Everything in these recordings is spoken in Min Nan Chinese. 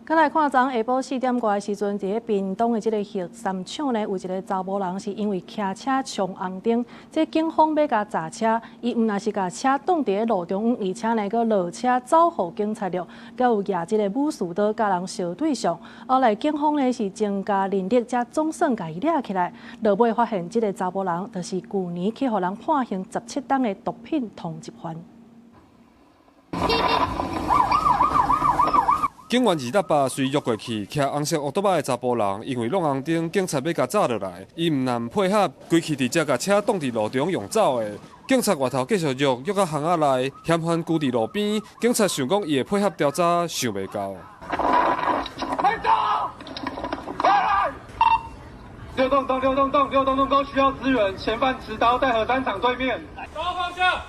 閣來看，昨下晡4點外的時陣，佇咧屏東的這个核三廠呢，有一个查某人是因為騎車衝紅燈，這警方欲共查車，伊毋但是共車擋佇咧路中央，而且呢，閣落車走予警察著，閣有舉這个武士刀共人相對上。後來警方呢是增加人力，才總算共伊掠起來。落尾發現，這个查某人就是舊年去予人判刑17冬的毒品通緝犯。警員二搭八隨約過去，騎紅色歐多擺的查埔人，因為挵紅燈，警察欲共查落來，伊毋但毋配合，規氣直接共車擋佇路中用走的。警察外頭繼續約，約到巷仔內，嫌犯拘佇路邊，警察想講伊會配合調查，想袂到。快走！快來！六洞洞六洞洞六洞洞溝需要支援，嫌犯持刀在核三廠對面。刀放下！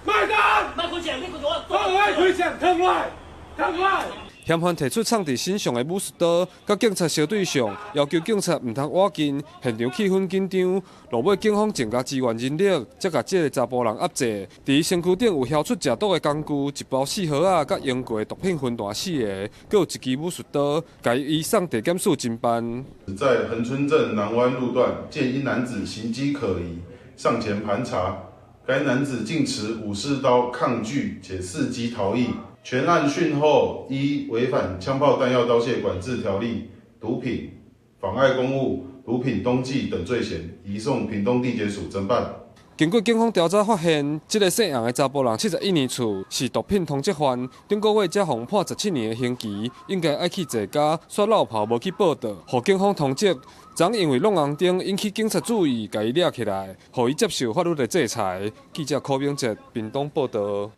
麥當！麥開槍！你開槍！麥開槍！騰來！騰來！嫌犯提出藏佇身上的武士刀，佮警察相對上，要求警察毋通倚近，現場氣氛緊張。落尾警方增加支援人力，才共這个查埔人壓制。佇身軀頂有囂出食毒的工具，一包四盒仔，佮用過的毒品分彈四个，閣有一支武士刀，共伊移送地檢署偵辦。在恆春鎮南灣路段，見一男子形跡可疑，上前盤查，該男子竟持武士刀抗拒且伺機逃逸。全案訊後，依違反槍炮彈藥刀械管制條例、毒品、妨礙公務、毒品通緝等罪嫌，移送屏東地檢署偵辦。經過警方調查發現，這个姓楊的查埔人71年次，是毒品通緝犯，頂個月才予判17年的刑期，應該愛去坐監，煞落跑無去報到，予警方通緝。昨因為挵紅燈引起警察注意，共伊掠起來，予伊接受法律的制裁。記者柯明哲屏東報導。